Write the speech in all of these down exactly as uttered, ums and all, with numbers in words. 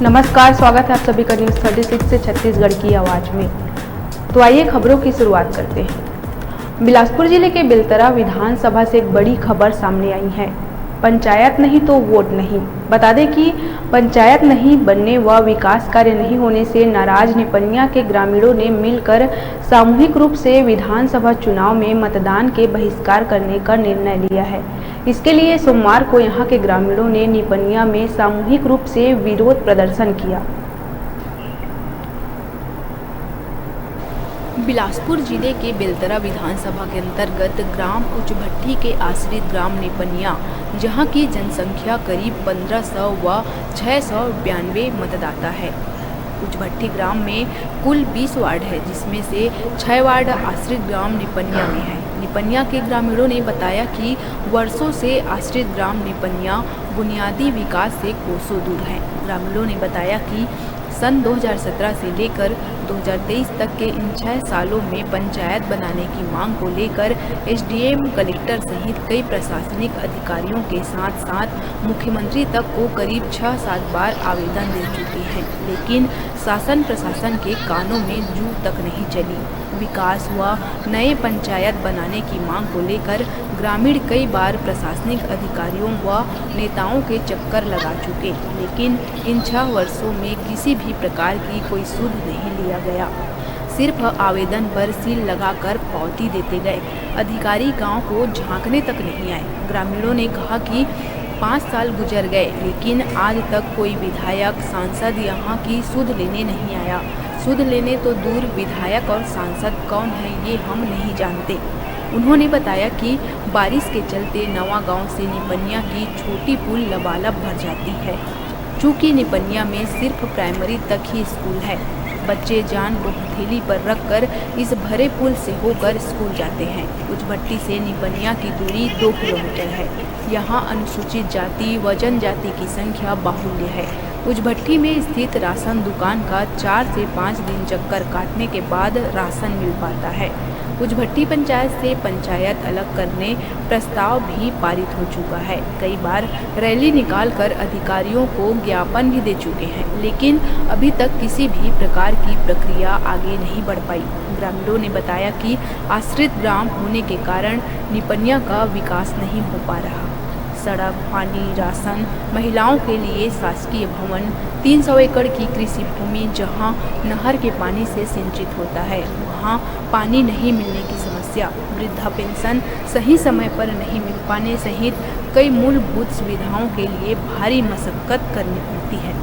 नमस्कार, स्वागत है आप सभी का न्यूज़ थर्टी सिक्स से छत्तीसगढ़ की आवाज़ में। तो आइए खबरों की शुरुआत करते हैं। बिलासपुर जिले के बेलतरा विधानसभा से एक बड़ी खबर सामने आई है, पंचायत नहीं तो वोट नहीं। बता दें कि पंचायत नहीं बनने व विकास कार्य नहीं होने से नाराज निपनिया के ग्रामीणों ने मिलकर सामूहिक रूप से विधानसभा चुनाव में मतदान के बहिष्कार करने का निर्णय लिया है। इसके लिए सोमवार को यहां के ग्रामीणों ने निपनिया में सामूहिक रूप से विरोध प्रदर्शन किया। बिलासपुर जिले के बेलतरा विधानसभा के अंतर्गत ग्राम उचभट्टी के आश्रित ग्राम निपनिया, जहां की जनसंख्या करीब पन्द्रह सौ व छह सौ बयानवे मतदाता है। उचभट्टी ग्राम में कुल बीस वार्ड है, जिसमें से छह वार्ड आश्रित ग्राम निपनिया में है। निपनिया के ग्रामीणों ने बताया कि वर्षों से आश्रित ग्राम निपनिया बुनियादी विकास से कोसों दूर है। ग्रामीणों ने बताया कि सन दो हज़ार सत्रह से लेकर दो हज़ार तेईस तक के इन छह सालों में पंचायत बनाने की मांग को लेकर एसडीएम, कलेक्टर सहित कई प्रशासनिक अधिकारियों के साथ साथ मुख्यमंत्री तक को करीब छह सात बार आवेदन दे चुके हैं, लेकिन शासन प्रशासन के कानों में जू तक नहीं चली। विकास व नए पंचायत बनाने की मांग को लेकर ग्रामीण कई बार प्रशासनिक अधिकारियों व नेताओं के चक्कर लगा चुके, लेकिन इन छह वर्षों में किसी भी प्रकार की कोई सुध नहीं लिया गया। सिर्फ आवेदन पर सील लगाकर पावती देते गए। अधिकारी गांव को झांकने तक नहीं आए। ग्रामीणों ने कहा कि पाँच साल गुजर गए, लेकिन आज तक कोई विधायक, सांसद यहां की सुध लेने नहीं आया। सुध लेने तो दूर, विधायक और सांसद कौन है, ये हम नहीं जानते। उन्होंने बताया कि बारिश के चलते नवा गांव से निपनिया की छोटी पुल लबालब भर जाती है। चूंकि निपनिया में सिर्फ प्राइमरी तक ही स्कूल है, बच्चे जान को हथेली पर रखकर इस भरे पुल से होकर स्कूल जाते हैं। उचभट्टी से निपनिया की दूरी दो किलोमीटर है। यहाँ अनुसूचित जाति व जनजाति की संख्या बाहुल्य है। उचभट्टी में स्थित राशन दुकान का चार से पाँच दिन चक्कर काटने के बाद राशन मिल पाता है। उचभट्टी पंचायत से पंचायत अलग करने प्रस्ताव भी पारित हो चुका है। कई बार रैली निकालकर अधिकारियों को ज्ञापन भी दे चुके हैं, लेकिन अभी तक किसी भी प्रकार की प्रक्रिया आगे नहीं बढ़ पाई। ग्रामीणों ने बताया कि आश्रित ग्राम होने के कारण निपनिया का विकास नहीं हो पा रहा। सड़क, पानी, राशन, महिलाओं के लिए शासकीय भवन, तीन सौ एकड़ की कृषि भूमि, जहां नहर के पानी से सिंचित होता है, वहां पानी नहीं मिलने की समस्या, वृद्धा पेंशन सही समय पर नहीं मिल पाने सहित कई मूलभूत सुविधाओं के लिए भारी मशक्कत करनी पड़ती है।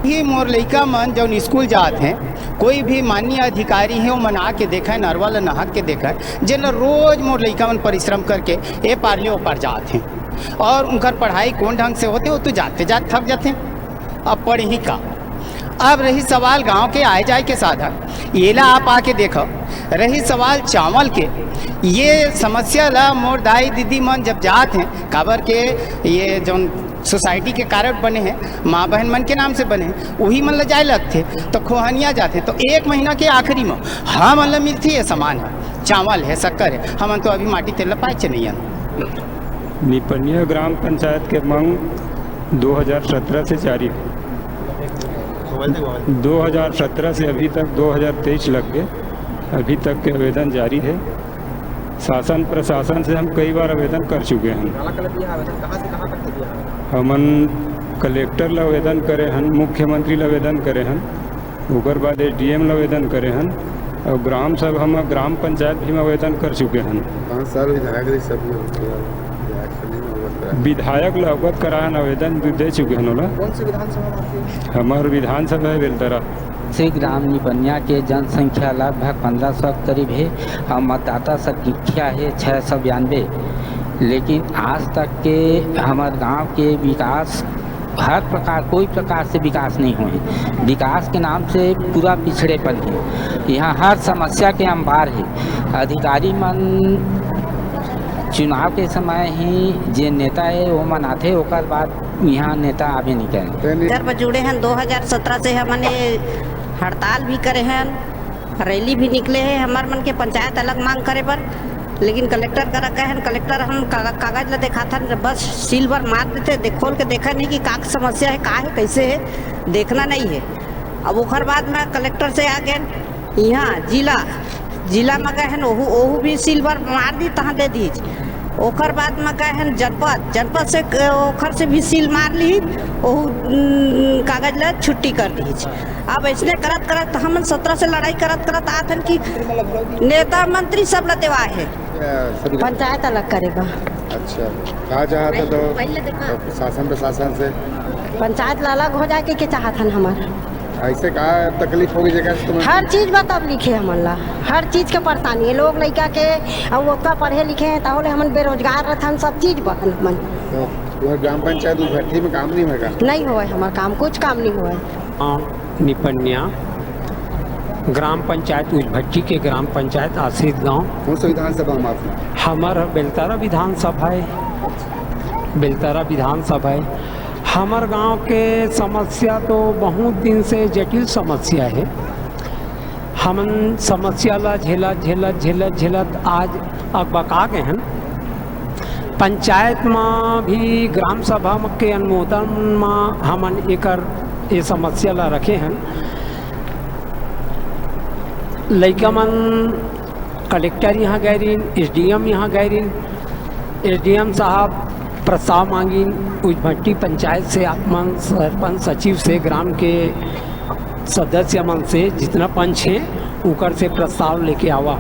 ये मोर लइका मन जौन स्कूल जात हैं, कोई भी माननीय अधिकारी हे, ओमन आके देखय, नरवा ल नहक के देखय, जेन ल रोज मोर लइका मन परिश्रम करके ए पार ले ओ पार जात हैं, और उनकर पढ़ाई कौन ढंग से होथे, वो तो जाते जात थक जाते हैं। अब पढ़ही का? अब रही सवाल गांव के आए जाए के साधन, येला आप आके देखो। रही सवाल चावल के, ये समस्या ला मोर दाई दीदी मन जब जात हैं, काबर के ये जौन सोसाइटी के कारड बने हैं, माँ बहन मन के नाम से बने हैं, उही मन ल जाए लगथे, तो खोहनिया जाथे, तो एक महीना के आखिरी में हमन ल मिलथे ये सामान है, चावल है, शक्कर है, हमन तो अभी माटी तेल ल पाए नइ हन। निपनिया ग्राम पंचायत के मांग दो हज़ार सत्रह से जारी है। दो हज़ार सत्रह से अभी तक दो हज़ार तेईस लग गए, अभी तक के आवेदन जारी है। शासन प्रशासन से हम कई बार आवेदन कर चुके हैं। काला काला दिया आवेदन, कहाँ से कहाँ तक दिया? हमन कलेक्टर ला आवेदन करे हन, मुख्यमंत्री ला आवेदन करे हन, ओकर बाद एसडीएम ला आवेदन करे हन, और ग्राम सभा में, ग्राम पंचायत भी में आवेदन कर चुके हन। पाँच साल विधायक रही, सब में विधायक से नहीं अवगत कराया। विधायक ला अवगत करायन, आवेदन दे चुके हन ओला। कौन सी विधानसभा में आती है? हमार विधानसभा है बेलतरा। से ग्राम निपनिया के जनसंख्या लगभग पन्द्रह सौ के करीब हे और मतदाता संख्या हे छः सौ बयानबे, लेकिन आज तक के हमर गांव के विकास, हर प्रकार, कोई प्रकार से विकास नहीं होए। विकास के नाम से पूरा पिछड़ेपन हे। यहाँ हर समस्या के अंबार हे। अधिकारी मन चुनाव के समय ही जे नेता हे, वो मन आथे, ओकर बाद यहाँ नेता आबे नहीं करे। इधर पर जुड़े हैं, दो हज़ार सत्रह से हमन ये हड़ताल भी करे हैं, रैली भी निकले हैं, हमार मन के पंचायत अलग मांग करे बर। लेकिन कलेक्टर करा कहेन, कलेक्टर हम का-, कागज ला देखाथन, बस सील भर मार देथे, दे-, खोल के देखा नहीं कि का समस्या है, का है, कैसे है, देखना नहीं है। अब ओखर बाद में कलेक्टर से आ गए यहाँ जिला, जिला में गए हैं, ओहू, ओहू भी सील भर मार दी, तहाँ दे दीज। ओखर बाद में गए हैं जनपद, जनपद से क-, ओखर से भी सील मार ली, ओहू, उम, कागज ला छुट्टी कर दीज। अब ऐसने करत करत हमन सत्रह से लड़ाई करत करत आत हन कि नेता मंत्री सब ला देवाए है। पंचायत अलग करे बा। अच्छा, का चाहत है तो शासन प्रशासन से? पंचायत ला अलग हो जाए के, के चाहत हन हमर। ऐसे का तकलीफ होगी जेकर से तुम्हें? हर चीज बा तकलीफ है हमन ला, हर चीज के परेशानी है। लोग लइका के, अब ओतना पढ़े लिखे हैं, ताहले हमन बेरोजगार रहथन, सब चीज बा हमन। तो तुम्हारे ग्राम पंचायत उजभट्टी में काम नहीं होगा? नहीं होए हमार काम, कुछ काम नहीं होए। हाँ, निपन्या, ग्राम पंचायत उजभट्टी के ग्राम पंचायत आश्रित गांव। कौन सा विधानसभा में आप? हमर बेलतारा विधानसभा है, बेलतारा विधानसभा है। हमर गांव के समस्या तो बहुत दिन से जटिल समस्या है। हमन समस्या ला झेलत, झेलत, झेलत, झेलत आज अकबका गए हन। पंचायत म भी, ग्राम सभा म के अनुमोदन म हमन एकर, ये समस्या ला रखे हन। लइका मन कलेक्टर यहाँ गए रहिन, एसडीएम यहाँ गए रहिन। एसडीएम साहब प्रस्ताव मांगिन, उजभट्टी पंचायत से आप मन, सरपंच, सचिव से, ग्राम के सदस्य मन से, जितना पंच हैं, उकर से प्रस्ताव लेके आवा।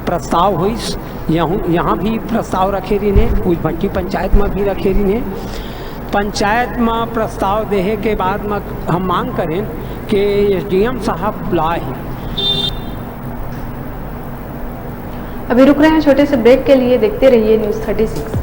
प्रस्ताव होइस, यहूँ, यहाँ भी प्रस्ताव रखे रहिन हे, उजभट्टी पंचायत में भी रखे रहिन हे। पंचायत में प्रस्ताव देहे के बाद में हम मांग करें कि एसडीएम साहब बुलाए हैं। अभी रुक रहे हैं छोटे से ब्रेक के लिए, देखते रहिए न्यूज़ थर्टी सिक्स।